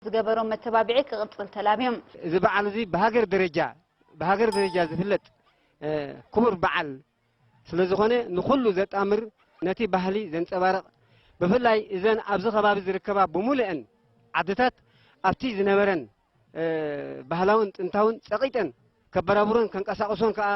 ዝገበሮ መተባብዒ ክቕጽል ተላብዮም። እዚ በዓል እዚ ብሃገር ደረጃ ብሃገር ደረጃ ዝፍለጥ ክቡር በዓል ስለ ዝኾነ ንኹሉ ዘጣምር፣ ነቲ ባህሊ ዘንጸባርቕ፣ ብፍላይ እዘን ኣብዚ ከባቢ ዝርከባ ብምሉአን ዓድታት ኣብቲ ዝነበረን ባህላውን ጥንታውን ጸቒጠን ከበራብሩን ከንቀሳቕሶን ከኣ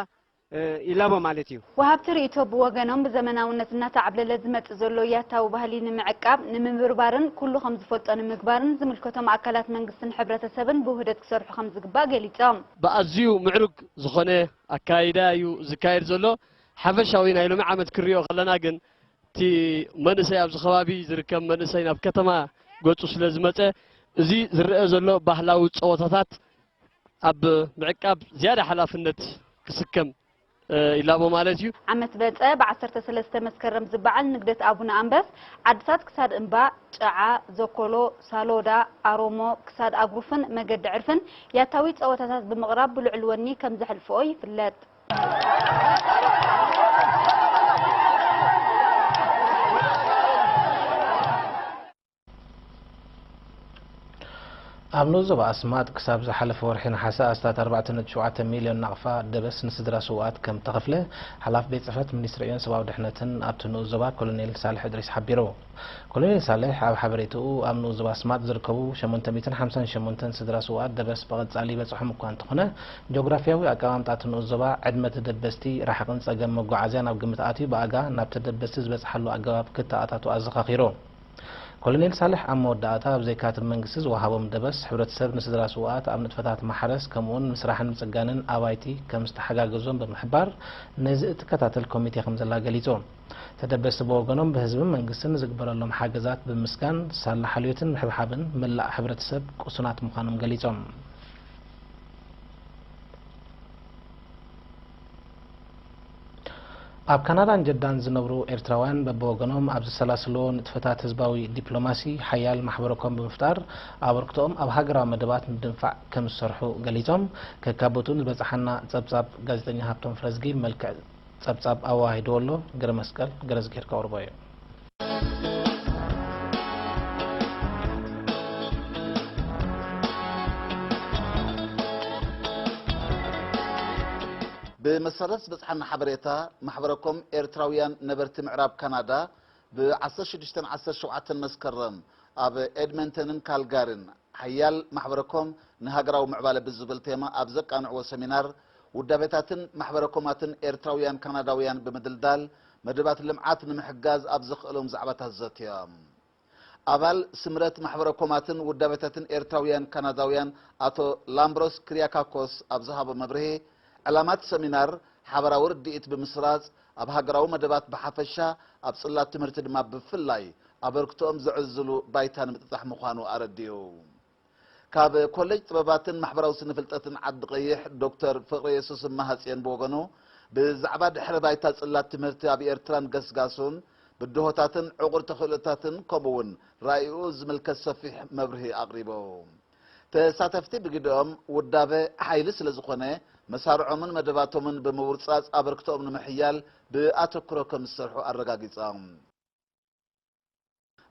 ይላቦ ማለት እዩ። ወሃብቲ ርእይቶ ብወገኖም ብዘመናውነት እናተዓብለለ ዝመጽእ ዘሎ ያታዊ ባህሊ ንምዕቃብ ንምብርባርን ኩሉ ከም ዝፈልጦ ንምግባርን ዝምልከቶም ኣካላት መንግስትን ሕብረተሰብን ብውህደት ክሰርሑ ከም ዝግባእ ገሊጾም። ብኣዝዩ ምዕሩግ ዝኾነ ኣካይዳ እዩ ዝካየድ ዘሎ። ሓፈሻዊ ናይ ሎሚ ዓመት ክሪኦ ከለና ግን እቲ መንእሰይ ኣብዚ ከባቢ ዝርከብ መንእሰይ ናብ ከተማ ገጹ ስለ ዝመጸ እዚ ዝረአ ዘሎ ባህላዊ ጸወታታት ኣብ ምዕቃብ ዝያዳ ሓላፍነት ክስከም ይላቦ ማለት እዩ። ዓመት በጸ ብ ዓሰርተ ሰለስተ መስከረም ዝበዓል ንግደት ኣቡነ ኣንበስ ዓድታት ክሳድ እምባ፣ ጨዓ፣ ዘኮሎ፣ ሳሎዳ፣ ኣሮሞ፣ ክሳድ ኣጉሩፍን መገዲ ዕርፍን ያታዊ ጸወታታት ብምቕራብ ብልዑል ወኒ ከም ዘሕልፍኦ ይፍለጥ። ኣብ ንኡስ ዞባ ኣስማጥ ክሳብ ዝሓለፈ ወርሒ ነሓሰ ኣስታት ኣርባዕተ ነጥቢ ሸውዓተ ሚልዮን ናቕፋ ደበስ ንስድራ ስውኣት ከም ተኸፍለ ሓላፊ ቤት ጽሕፈት ሚኒስትሪ ዕዮን ሰብኣዊ ድሕነትን ኣብቲ ንኡስ ዞባ ኮሎኔል ሳልሕ እድሪስ ሓቢሩ። ኮሎኔል ሳልሕ ኣብ ሓበሬትኡ ኣብ ንኡስ ዞባ ኣስማጥ ዝርከቡ ሸሞንተ ሚእትን ሓምሳን ሸሞንተን ስድራ ስውኣት ደበስ ብቐጻሊ ይበጽሖም እኳ እንተኾነ ጂኦግራፊያዊ ኣቀማምጣ እቲ ንኡስ ዞባ ዕድመ ተደበስቲ ርሕቕን ጸገም መጓዓዝያን ኣብ ግምት ኣትዩ ብኣጋ ናብ ተደበስቲ ዝበጽሓሉ ኣገባብ ክተኣታቶ ኣዘኻኺሩ። ኮሎኔል ሳልሕ ኣብ መወዳእታ፣ ኣብ ዘይካትብ መንግስቲ ዝወሃቦም ደበስ፣ ሕብረተሰብ ንስድራ ስውኣት ኣብ ንጥፈታት ማሕረስ ከምኡውን ምስራሕን ምጽጋንን ኣባይቲ ከም ዝተሓጋገዞም ብምሕባር፣ ነዚ እትከታተል ኮሚቴ ከም ዘላ ገሊጹ። ተደበስቲ ብወገኖም ብህዝብን መንግስትን ንዝግበረሎም ሓገዛት ብምምስጋን፣ ሳላ ሓልዮትን ምሕብሓብን መላእ ሕብረተሰብ ቅሱናት ምዃኖም ገሊጾም። ኣብ ካናዳን ጀዳን ዝነብሩ ኤርትራውያን በብወገኖም ኣብ ዘሰላስልዎ ንጥፈታት ህዝባዊ ዲፕሎማሲ ሓያል ማሕበረ ኮም ብምፍጣር ኣበርክቶኦም ኣብ ሃገራዊ መደባት ምድንፋዕ ከም ዝሰርሑ ገሊጾም። ከካብ ቦትኡ ንዝበጽሓና ጸብጻብ ጋዜጠኛ ሃብቶም ፍረዝጊ መልክዕ ጸብጻብ ኣወሃሂድዎ ኣሎ። ገረመስቀል ገረዝጊሄር ከቕርቦ እዩ። ብመሰረት ዝበጽሓና ሓበሬታ፣ ማሕበረ ኮም ኤርትራውያን ነበርቲ ምዕራብ ካናዳ ብ ዓሰርተ ሽዱሽተን ዓሰርተ ሸውዓተን መስከረም ኣብ ኤድመንተንን ካልጋሪን ሓያል ማሕበረ ኮም ንሃገራዊ ምዕባለ ብዝብል ቴማ ኣብ ዘቃንዕዎ ሰሚናር፣ ውዳቤታትን ማሕበረ ኮማትን ኤርትራውያን ካናዳውያን ብምድልዳል፣ መደባት ልምዓት ንምሕጋዝ ኣብ ዘኽእሎም ዛዕባታት ዘትዮም። ኣባል ስምረት ማሕበረ ኮማትን ውዳቤታትን ኤርትራውያን ካናዳውያን ኣቶ ላምብሮስ ክሪያካኮስ ኣብ ዝሃቦ መብርሂ፣ ዕላማ እቲ ሰሚናር ሓባራዊ ርድኢት ብምስራጽ፣ ኣብ ሃገራዊ መደባት ብሓፈሻ፣ ኣብ ጽላት ትምህርቲ ድማ ብፍላይ ኣበርክቶኦም ዘዕዝሉ ባይታ ንምጥጣሕ ምዃኑ ኣረዲኡ። ካብ ኮሌጅ ጥበባትን ማሕበራዊ ስነ ፍልጠትን ዓዲ ቀይሕ ዶክተር ፍቕረየሱስ እማሃጽዮን ብወገኑ፣ ብዛዕባ ድሕረ ባይታ ጽላት ትምህርቲ ኣብ ኤርትራን ገስጋሱን፣ ብድሆታትን ዕቑር ተኽእሎታትን ከምኡ እውን ራኢኡ ዝምልከት ሰፊሕ መብርሂ ኣቕሪቡ። ተሳተፍቲ ብግደኦም ውዳበ ሓይሊ ስለ ዝኾነ መሳርዖምን መደባቶምን ብምውርጻጽ ኣበርክቶኦም ንምሕያል ብኣተኩሮ ከም ዝሰርሑ ኣረጋጊጾም።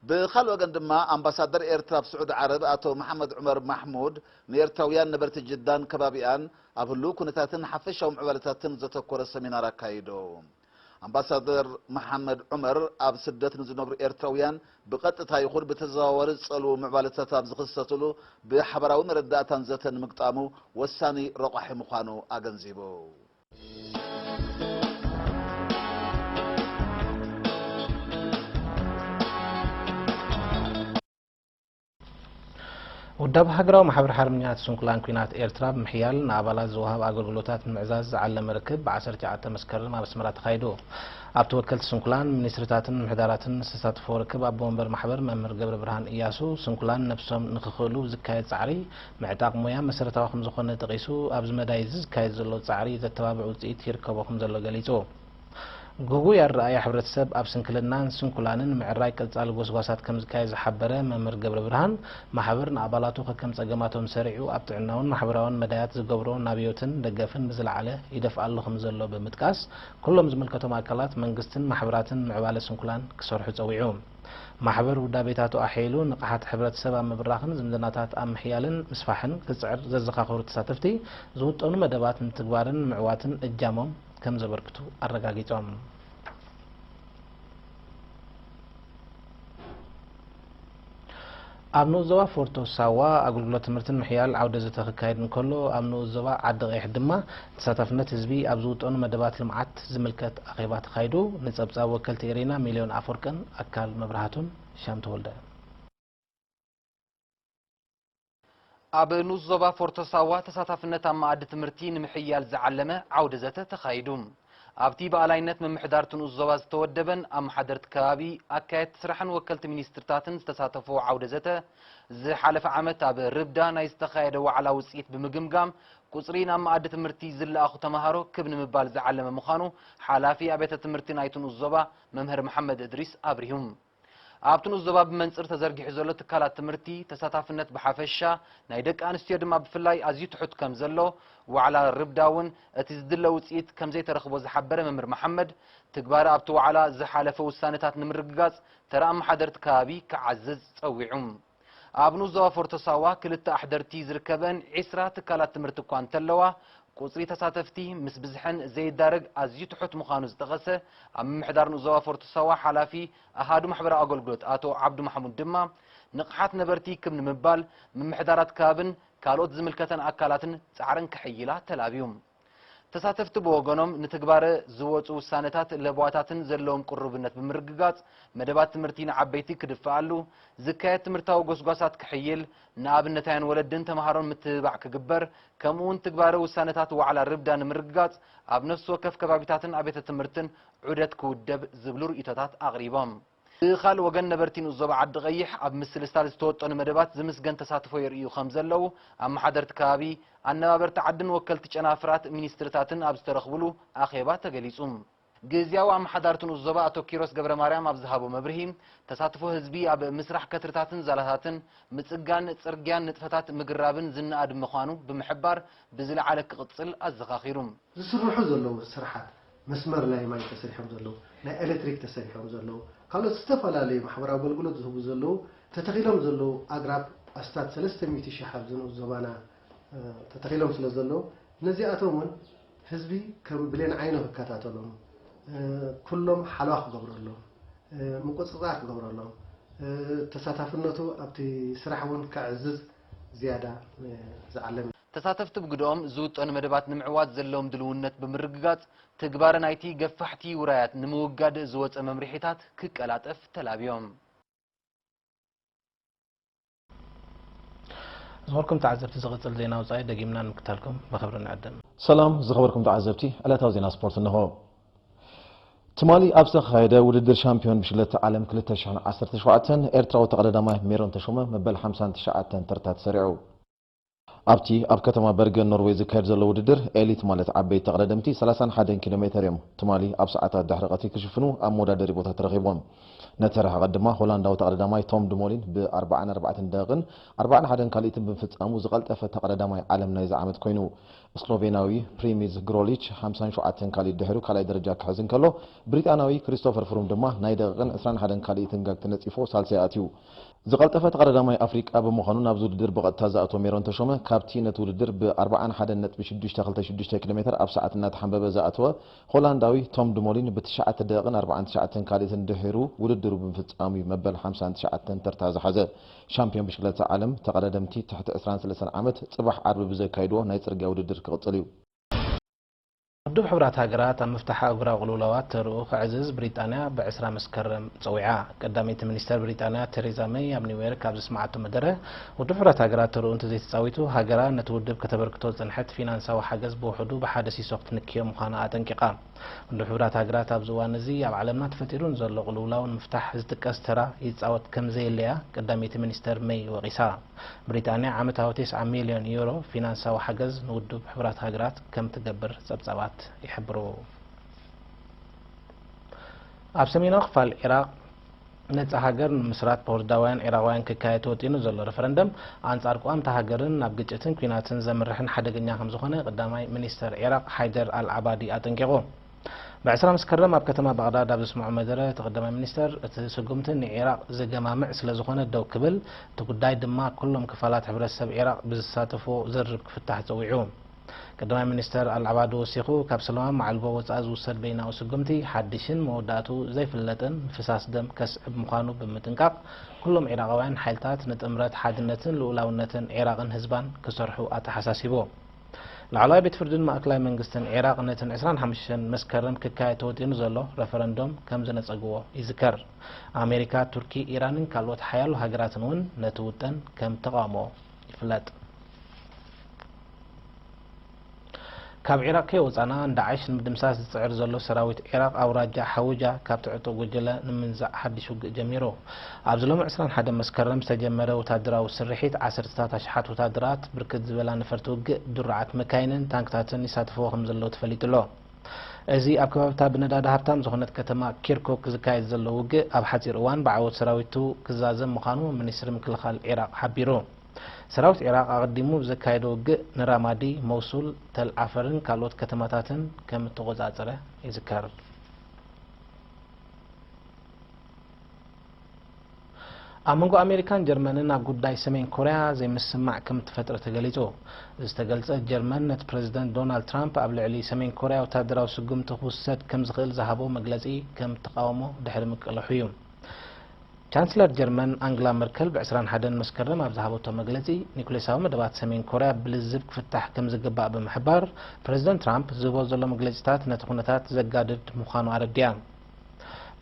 ብኻልእ ወገን ድማ ኣምባሳደር ኤርትራ ኣብ ስዑዲ ዓረብ ኣቶ መሓመድ ዑመር ማሕሙድ ንኤርትራውያን ነበርቲ ጅዳን ከባቢኣን ኣብ ህልው ኩነታትን ሓፈሻዊ ምዕባለታትን ዘተኮረ ሰሚናር ኣካይዱ። ኣምባሳደር መሓመድ ዑመር ኣብ ስደት ንዝነብሩ ኤርትራውያን ብቐጥታ ይኹን ብተዘዋዋሪ ዝጸልዉ ምዕባለታት ኣብ ዝኽሰትሉ ብሓባራዊ መረዳእታን ዘተን ምግጣሙ ወሳኒ ረቋሒ ምዃኑ ኣገንዚቡ። ውዳብ ሃገራዊ ማሕበር ሓርበኛታት ስንኩላን ኲናት ኤርትራ ብምሕያል ንኣባላት ዝወሃብ ኣገልግሎታት ንምዕዛዝ ዝዓለመ ርክብ ብ ዓሰርተ ትሽዓተ መስከረም ኣብ ኣስመራ ተኻይዱ። ኣብቲ ወከልቲ ስንኩላን፣ ሚኒስትሪታትን ምምሕዳራትን ዝተሳተፍዎ ርክብ ኣቦ መንበር ማሕበር መምህር ገብረብርሃን እያሱ፣ ስንኩላን ነብሶም ንኽኽእሉ ዝካየድ ጻዕሪ ምዕጣቕ ሞያ መሰረታዊ ከምዝኾነ ጠቒሱ፣ ኣብዚ መዳይ እዚ ዝካየድ ዘሎ ጻዕሪ ዘተባብዕ ውጽኢት ይርከቦ ከምዘሎ ገሊጹ። ግጉይ ኣረኣእያ ሕብረተሰብ ኣብ ስንክልናን ስንኩላንን ንምዕራይ ቀጻሊ ጎስጓሳት ከምዝካየድ ዝሓበረ መምህር ገብረብርሃን፣ ማሕበር ንኣባላቱ ከከም ጸገማቶም ሰሪዑ ኣብ ጥዕናውን ማሕበራውን መዳያት ዝገብሮ ናብዮትን ደገፍን ብዝለዓለ ይደፍኣሉ ከምዘሎ ብምጥቃስ፣ ኩሎም ዝምልከቶም ኣካላት መንግስትን ማሕበራትን ንምዕባለ ስንኩላን ክሰርሑ ጸዊዑ። ማሕበር ውዳቤታቱ ኣሐይሉ ንቕሓት ሕብረተሰብ ኣብ ምብራኽን ዝምድናታት ኣብ ምሕያልን ምስፋሕን ክጽዕር ዘዘኻኸሩ ተሳተፍቲ፣ ዝውጠኑ መደባት ምትግባርን ምዕዋትን እጃሞም ከም ዘበርክቱ ኣረጋጊጾም። ኣብ ንኡስ ዞባ ፎርቶ ሳዋ ኣገልግሎት ትምህርትን ምሕያል ዓውደ ዘተ ክካየድ እንከሎ፣ ኣብ ንኡስ ዞባ ዓዲ ቀይሕ ድማ ተሳታፍነት ህዝቢ ኣብ ዝውጠኑ መደባት ልምዓት ዝምልከት ኣኼባ ተኻይዱ። ንጸብጻብ ወከልቲ ኤሬና ሚልዮን ኣፈወርቅን ኣካል መብራህቱን። ሻም ተወልደ። ኣብ ንኡስ ዞባ ፎርቶ ሳዋ ተሳታፍነት ኣብ መኣዲ ትምህርቲ ንምሕያል ዝዓለመ ዓውደ ዘተ ተኻይዱ። ኣብቲ ብኣላይነት ምምሕዳር እቲ ንኡስ ዞባ ዝተወደበን ኣመሓደርቲ ከባቢ፣ ኣካየድቲ ስራሕን ወከልቲ ሚኒስትርታትን ዝተሳተፍዎ ዓውደ ዘተ፣ ዝሓለፈ ዓመት ኣብ ርብዳ ናይ ዝተኻየደ ዋዕላ ውፅኢት ብምግምጋም፣ ቁፅሪ ናብ መኣዲ ትምህርቲ ዝለኣኹ ተምሃሮ ክብ ንምባል ዝዓለመ ምዃኑ ሓላፊ ኣብያተ ትምህርቲ ናይቲ ንኡስ ዞባ መምህር መሓመድ እድሪስ ኣብሪሁ። ኣብቲ ንኡስ ዞባ ብመንጽር ተዘርጊሑ ዘሎ ትካላት ትምህርቲ ተሳታፍነት ብሓፈሻ፣ ናይ ደቂ ኣንስትዮ ድማ ብፍላይ ኣዝዩ ትሑት ከም ዘሎ፣ ዋዕላ ርብዳ እውን እቲ ዝድለ ውጽኢት ከም ዘይተረኽቦ ዝሓበረ መምህር መሓመድ፣ ትግባረ ኣብቲ ዋዕላ ዝሓለፈ ውሳነታት ንምርግጋጽ ተራ ኣመሓደርቲ ከባቢ ክዓዝዝ ጸዊዑ። ኣብ ንኡስ ዞባ ፎርቶ ሳዋ ክልተ ኣሕደርቲ ዝርከበን ዒስራ ትካላት ትምህርቲ እኳ እንተለዋ፣ ቁጽሪ ተሳተፍቲ ምስ ብዝሐን ዘይዳረግ ኣዝዩ ትሑት ምዃኑ ዝጠቐሰ ኣብ ምምሕዳር ንኡስ ዞባ ፎርቶ ሳዋ ሓላፊ ኣሃዱ ማሕበራዊ ኣገልግሎት ኣቶ ዓብዱ ማሕሙድ ድማ፣ ንቕሓት ነበርቲ ክብ ንምባል ምምሕዳራት ከባብን ካልኦት ዝምልከተን ኣካላትን ጻዕረን ክሕይላ ተላብዩ። ተሳተፍቲ ብወገኖም፣ ንትግባረ ዝወጹ ውሳነታት ለበዋታትን ዘለዎም ቅሩብነት ብምርግጋጽ፣ መደባት ትምህርቲ ንዓበይቲ ክድፈኣሉ፣ ዝካየድ ትምህርታዊ ጎስጓሳት ክሕይል፣ ንኣብነታውያን ወለድን ተምሃሮን ምትብባዕ ክግበር፣ ከምኡውን ትግባረ ውሳነታት ዋዕላ ርብዳ ንምርግጋጽ፣ ኣብ ነፍሲ ወከፍ ከባቢታትን ኣብያተ ትምህርትን ዑደት ክውደብ ዝብሉ ርእይቶታት ኣቕሪቦም። ብኻልእ ወገን፣ ነበርቲ ንኡስ ዞባ ዓዲ ቀይሕ ኣብ ምስልሳል ዝተወጠኑ መደባት ዝምስገን ተሳትፎ የርእዩ ከም ዘለዉ፣ ኣመሓደርቲ ከባቢ፣ ኣነባበርቲ ዓድን ወከልቲ ጨናፍራት ሚኒስትርታትን ኣብ ዝተረኽብሉ ኣኼባ ተገሊጹ። ግዝያዊ ኣመሓዳሪ እቲ ንኡስ ዞባ ኣቶ ኪሮስ ገብረ ማርያም ኣብ ዝሃቦ መብርሂ፣ ተሳትፎ ህዝቢ ኣብ ምስራሕ ከትርታትን ዛላታትን፣ ምጽጋን ጽርግያን ንጥፈታት ምግራብን ዝነኣድ ምዃኑ ብምሕባር፣ ብዝለዓለ ክቕጽል ኣዘኻኺሩ። ዝስርሑ ዘለዉ ስርሓት፣ መስመር ናይ ማይ ተሰሪሖም ዘለዉ፣ ናይ ኤሌክትሪክ ተሰሪሖም ዘለዉ፣ ካልኦት ዝተፈላለዩ ማሕበራዊ ኣገልግሎት ዝህቡ ዘለዉ፣ ተተኺሎም ዘለዉ ኣግራብ ኣስታት ሰለስተ ሚእቲ ሺሕ ኣብዚ ንኡስ ዞባና፣ እ፣ ተተኺሎም ስለ ዘለዉ፣ ነዚኣቶም እውን ህዝቢ ከም ብሌን ዓይኑ ክከታተሎም፣ እ፣ ኩሎም ሓለዋ ክገብረሎም፣ እ፣ ምቁጽጻር ክገብረሎም፣ እ፣ ተሳታፍነቱ ኣብቲ ስራሕ እውን ከዕዝዝ ዝያዳ፣ እ፣ ዝዓለም እዩ። ተሳተፍቲ ብግደኦም፣ ዝውጠኑ መደባት ንምዕዋት ዘለዎም ድልውነት ብምርግጋጽ፣ ትግባረ ናይቲ ገፋሕቲ ውራያት ንምውጋድ ዝወጸ መምርሒታት ክቀላጠፍ ተላብዮም። ዝኸበርኩም ተዓዘብቲ፣ ዝቕጽል ዜና ወጻኢ ደጊምና ንምክታልኩም ብኽብሪ ንዕድም። ሰላም ዝኸበርኩም ተዓዘብቲ፣ ዕለታዊ ዜና ስፖርት እንሆ። ትማሊ ኣብ ዝተኻየደ ውድድር ሻምፒዮን ብሽክለታ ዓለም ክልተ ሽሕን ዓሰርተ ሸውዓተን፣ ኤርትራዊ ተቐዳዳማይ ሜሮን ተሾመ መበል ሓምሳን ትሽዓተን ተርታ ተሰሪዑ። ኣብቲ ኣብ ከተማ በርገን ኖርዌይ ዝካየድ ዘሎ ውድድር፣ ኤሊት ማለት ዓበይቲ ተቐዳደምቲ ሰላሳን ሓደን ኪሎ ሜተር እዮም ትማሊ ኣብ ሰዓታት ድሕሪ ቀትሪ ክሽፍኑ ኣብ መወዳደሪ ቦታ ተረኺቦም። ነቲ ርሕቐት ድማ ሆላንዳዊ ተቐዳዳማይ ቶም ድሞሊን ብኣርባዓን ኣርባዕተን ደቂቕን ኣርባዓን ሓደን ካልኢትን ብምፍጻሙ ዝቐልጠፈ ተቐዳዳማይ ዓለም ናይዚ ዓመት ኮይኑ። ስሎቬናዊ ፕሪሚዝ ግሮሊች ሓምሳን ሸውዓተን ካልኢት ድሒሩ ካልኣይ ደረጃ ክሕዝ እንከሎ፣ ብሪጣናዊ ክሪስቶፈር ፍሩም ድማ ናይ ደቂቕን ዕስራን ሓደን ካልኢትን ጋግ ተነጺፎ ሳልሳይ ኣትዩ። ዝቐልጠፈ ተቐዳዳማይ ኣፍሪቃ ብምዃኑ ናብዚ ውድድር ብቐጥታ ዝኣተወ ሜሮን ተሾመ፣ ካብቲ ነቲ ውድድር ብ ኣርባዓን ሓደን ነጥቢ ሽዱሽተ ክልተ ሽዱሽተ ኪሎ ሜተር ኣብ ሰዓት እናተሓንበበ ዝኣተወ ሆላንዳዊ ቶም ድሞሊን ብትሽዓተ ደቂቕን ኣርባዓን ትሽዓተን ካልኢትን ድሒሩ ውድድሩ ብምፍጻሙ እዩ መበል ሓምሳን ትሽዓተን ተርታ ዝሓዘ። ሻምፒዮን ብሽክለታ ዓለም ተቐዳደምቲ ትሕቲ ዕስራን ሰለስተን ዓመት ጽባሕ ዓርቢ ብዘካይድዎ ናይ ጽርግያ ውድድር ክቕጽል እዩ። ውድብ ሕቡራት ሃገራት ኣብ ምፍታሕ ኣህጉራዊ ቅልውላዋት ተርኡ ከዕዝዝ ብሪጣንያ ብ ዕስራ መስከረም ጸዊዓ። ቀዳመይቲ ሚኒስተር ብሪጣንያ ቴሬዛ መይ ኣብ ኒውዮርክ ኣብ ዘስምዓቶ መደረ፣ ውድብ ሕቡራት ሃገራት ተርኡ እንተዘይተጻዊቱ፣ ሃገራ ነቲ ውድብ ከተበርክቶ ዝጸንሐት ፊናንሳዊ ሓገዝ ብውሑዱ ብሓደ ሲሶ ክትንክዮ ምዃና ኣጠንቂቓ። ውድብ ሕቡራት ሃገራት ኣብዚ እዋን እዚ ኣብ ዓለምና ተፈጢሩ ንዘሎ ቅልውላው ንምፍታሕ ዝጥቀስ ተራ ይጻወት ከም ዘየለያ ቀዳመይቲ ሚኒስተር መይ ወቒሳ። ብሪጣንያ ዓመታዊ ተስዓ ሚልዮን ዩሮ ፊናንሳዊ ሓገዝ ንውድብ ሕቡራት ሃገራት ከም ትገብር ጸብጻባት ይሕብሩ። ኣብ ሰሜናዊ ክፋል ዒራቕ ነጻ ሃገር ንምስራት ብኩርዳውያን ዒራቓውያን ክካየድ ተወጢኑ ዘሎ ረፈረንደም ኣንጻር ቅዋም እታ ሃገርን ናብ ግጭትን ኲናትን ዘምርሕን ሓደገኛ ከም ዝኾነ ቀዳማይ ሚኒስተር ዒራቕ ሓይደር ኣል ዓባዲ ኣጠንቂቑ። ብዕስራ መስከረም ኣብ ከተማ ባቕዳድ ኣብ ዘስምዖ መደረ፣ እቲ ቀዳማይ ሚኒስተር፣ እቲ ስጉምቲ ንዒራቕ ዘገማምዕ ስለ ዝኾነ ደው ክብል፣ እቲ ጉዳይ ድማ ኩሎም ክፋላት ሕብረተሰብ ዒራቕ ብዝሳተፍዎ ዝርርብ ክፍታሕ ጸዊዑ። ቀዳማይ ሚኒስተር ኣልዓባዲ ወሲኹ፣ ካብ ሰለማዊ መዓልቦ ወጻኢ ዝውሰድ በይናዊ ስጉምቲ ሓድሽን መወዳእትኡ ዘይፍለጥን ፍሳስ ደም ከስዕብ ምዃኑ ብምጥንቃቕ፣ ኩሎም ዒራቓውያን ሓይልታት ንጥምረት፣ ሓድነትን ልኡላውነትን ዒራቕን ህዝባን ክሰርሑ ኣተሓሳሲቡ። ላዕለዋይ ቤት ፍርድን ማእከላይ መንግስትን ዒራቕ ነቲ ን ዕስራን ሓሙሽተን መስከረም ክካየድ ተወጢኑ ዘሎ ረፈረንዶም ከም ዝነጸግዎ ይዝከር። ኣሜሪካ፣ ቱርኪ፣ ኢራንን ካልኦት ሓያሎ ሃገራትን እውን ነቲ ውጥን ከም ተቓውሞ ይፍለጥ። ካብ ዒራቕ ከይወጻና፣ ንዳዕሽ ንምድምሳስ ዝጽዕር ዘሎ ሰራዊት ዒራቕ ኣውራጃ ሓውጃ ካብ ትዕጦ ጉጅለ ንምንዛዕ ሓድሽ ውግእ ጀሚሩ። ኣብዚ ሎሚ ዕስራን ሓደን መስከረም ዝተጀመረ ወታደራዊ ስርሒት፣ ዓሰርተታት ኣሽሓት ወታደራት፣ ብርክት ዝበላ ነፈርቲ ውግእ፣ ድሩዓት መካይንን ታንክታትን ይሳተፍዎ ከም ዘለዉ ተፈሊጡ ኣሎ። እዚ ኣብ ከባብታ ብነዳዲ ሃብታም ዝኾነት ከተማ ኪርኩክ ዝካየድ ዘሎ ውግእ፣ ኣብ ሓጺር እዋን ብዓወት ሰራዊቱ ክዛዘም ምዃኑ ሚኒስትሪ ምክልኻል ዒራቕ ሓቢሩ። ሰራዊት ዒራቕ ኣቐዲሙ ብዘካየዶ ውግእ ንራማዲ፣ መውሱል፣ ተል ዓፈርን ካልኦት ከተማታትን ከም እተቖጻጸረ ይዝከር። ኣብ መንጎ ኣሜሪካን ጀርመንን ኣብ ጉዳይ ሰሜን ኮርያ ዘይምስምማዕ ከም እትፈጥረ ተገሊጹ። ዝተገልጸ ጀርመን ነቲ ፕረዚደንት ዶናልድ ትራምፕ ኣብ ልዕሊ ሰሜን ኮርያ ወታደራዊ ስጉምቲ ክውሰድ ከም ዝኽእል ዝሃቦ መግለጺ ከም እትቃወሞ ድሕሪ ምቅልሑ እዩ። ቻንስለር ጀርመን ኣንግላ መርከል ብ ዕስራን ሓደን መስከረም ኣብ ዝሃበቶ መግለጺ፣ ኒኩሌሳዊ መደባት ሰሜን ኮርያ ብልዝብ ክፍታሕ ከም ዝግባእ ብምሕባር፣ ፕረዚደንት ትራምፕ ዝህቦ ዘሎ መግለጺታት ነቲ ኩነታት ዘጋድድ ምዃኑ ኣረዲኣ።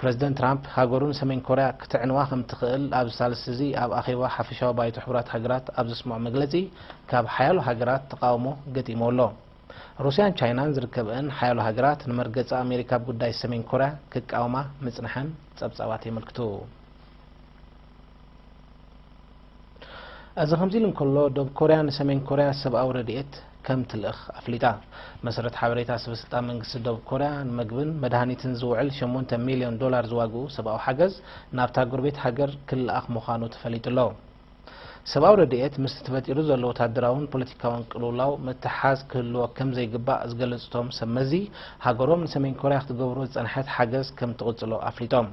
ፕረዚደንት ትራምፕ ሃገሩ ንሰሜን ኮርያ ክትዕንዋ ከም ትኽእል ኣብዚ ሳልስቲ እዚ ኣብ ኣኼባ ሓፈሻዊ ባይቶ ሕቡራት ሃገራት ኣብ ዘስምዖ መግለጺ፣ ካብ ሓያሎ ሃገራት ተቓውሞ ገጢምዎ ኣሎ። ሩስያን ቻይናን ዝርከበአን ሓያሎ ሃገራት ንመርገጺ ኣሜሪካ ኣብ ጉዳይ ሰሜን ኮርያ ክቃወማ ምጽንሐን ጸብጻባት የመልክቱ። እዚ ከምዚ ኢሉ እንከሎ፣ ደቡብ ኮርያ ንሰሜን ኮርያ ሰብኣዊ ረድኤት ከም ትልእኽ ኣፍሊጣ። መሰረት ሓበሬታ ሰበስልጣን መንግስቲ ደቡብ ኮርያ፣ ንምግብን መድሃኒትን ዝውዕል ሸሞንተ ሚልዮን ዶላር ዝዋግኡ ሰብኣዊ ሓገዝ ናብታ ጎረቤት ሃገር ክልኣኽ ምዃኑ ተፈሊጡ ኣሎ። ሰብኣዊ ረድኤት ምስቲ ተፈጢሩ ዘሎ ወታደራውን ፖለቲካውን ቅልውላው ምትሓዝ ክህልዎ ከም ዘይግባእ ዝገለጹ እቶም ሰብ መዚ፣ ሃገሮም ንሰሜን ኮርያ ክትገብሮ ዝጸንሐት ሓገዝ ከም ትቕጽሎ ኣፍሊጦም።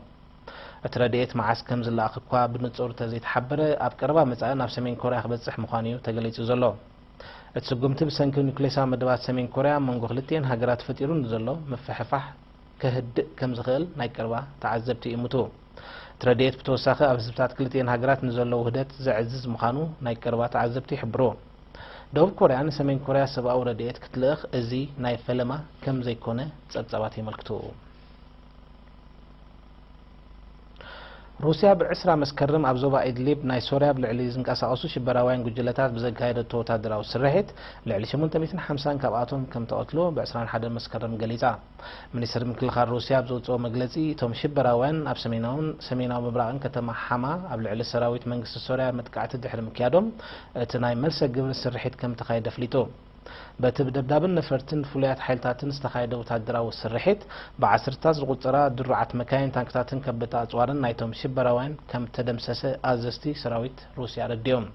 እቲ ረድኤት መዓስ ከም ዝለኣኽ እኳ ብንጹር እንተዘይተሓበረ፣ ኣብ ቀረባ መጻኢ ናብ ሰሜን ኮርያ ክበጽሕ ምዃኑ እዩ ተገሊጹ ዘሎ። እቲ ስጉምቲ ብሰንኪ ኑክሌሳዊ መደባት ሰሜን ኮርያ ኣብ መንጎ ክልቲኤን ሃገራት ፈጢሩ ንዘሎ ምፍሕፋሕ ከህድእ ከም ዝኽእል ናይ ቀረባ ተዓዘብቲ ይእምቱ። እቲ ረድኤት ብተወሳኺ ኣብ ህዝብታት ክልቲኤን ሃገራት ንዘሎ ውህደት ዘዕዝዝ ምዃኑ ናይ ቀረባ ተዓዘብቲ ይሕብሩ። ደቡብ ኮርያ ንሰሜን ኮርያ ሰብኣዊ ረድኤት ክትልእኽ እዚ ናይ ፈለማ ከም ዘይኮነ ጸብጻባት የመልክቱ። ሩስያ ብ ዕስራ መስከረም ኣብ ዞባ ኢድሊብ ናይ ሶርያ ኣብ ልዕሊ ዝንቀሳቐሱ ሽበራውያን ጉጅለታት ብዘካየደቶ ወታደራዊ ስርሒት፣ ልዕሊ ሸሞንተ ሚእትን ሓምሳን ካብኣቶም ከም ተቐትሉ ብ ዕስራን ሓደን መስከረም ገሊጻ። ሚኒስትሪ ምክልኻል ሩስያ ኣብ ዘውጽኦ መግለጺ፣ እቶም ሽበራውያን ኣብ ሰሜናውን ሰሜናዊ ምብራቕን ከተማ ሓማ ኣብ ልዕሊ ሰራዊት መንግስቲ ሶርያ መጥቃዕቲ ድሕሪ ምክያዶም፣ እቲ ናይ መልሰ ግብሪ ስርሒት ከም ተኻየደ ኣፍሊጡ። በቲ ብደብዳብን ነፈርትን ፍሉያት ሓይልታትን ዝተኻየደ ወታደራዊ ስርሒት፣ ብዓሰርታት ዝቑጸራ ድሩዓት መካይን፣ ታንክታትን ከበድቲ ኣጽዋርን ናይቶም ሽበራውያን ከም ተደምሰሰ ኣዘዝቲ ሰራዊት ሩስያ ኣረዲኦም።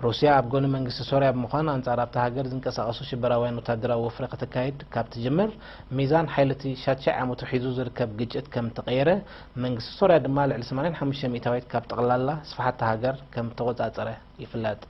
ሩስያ ኣብ ጎኒ መንግስቲ ሶርያ ብምዃን፣ ኣንጻር ኣብታ ሃገር ዝንቀሳቐሱ ሽበራውያን ወታደራዊ ወፍሪ ከተካይድ ካብ ትጅምር፣ ሚዛን ሓይሊ እቲ ሻትሻይ ዓመቱ ሒዙ ዝርከብ ግጭት ከም እተቐየረ፣ መንግስቲ ሶርያ ድማ ልዕሊ ሰማንያን ሓሙሽተ ሚእታዊት ካብ ጠቕላላ ስፍሓት እታ ሃገር ከም እተቖጻጸረ ይፍለጥ።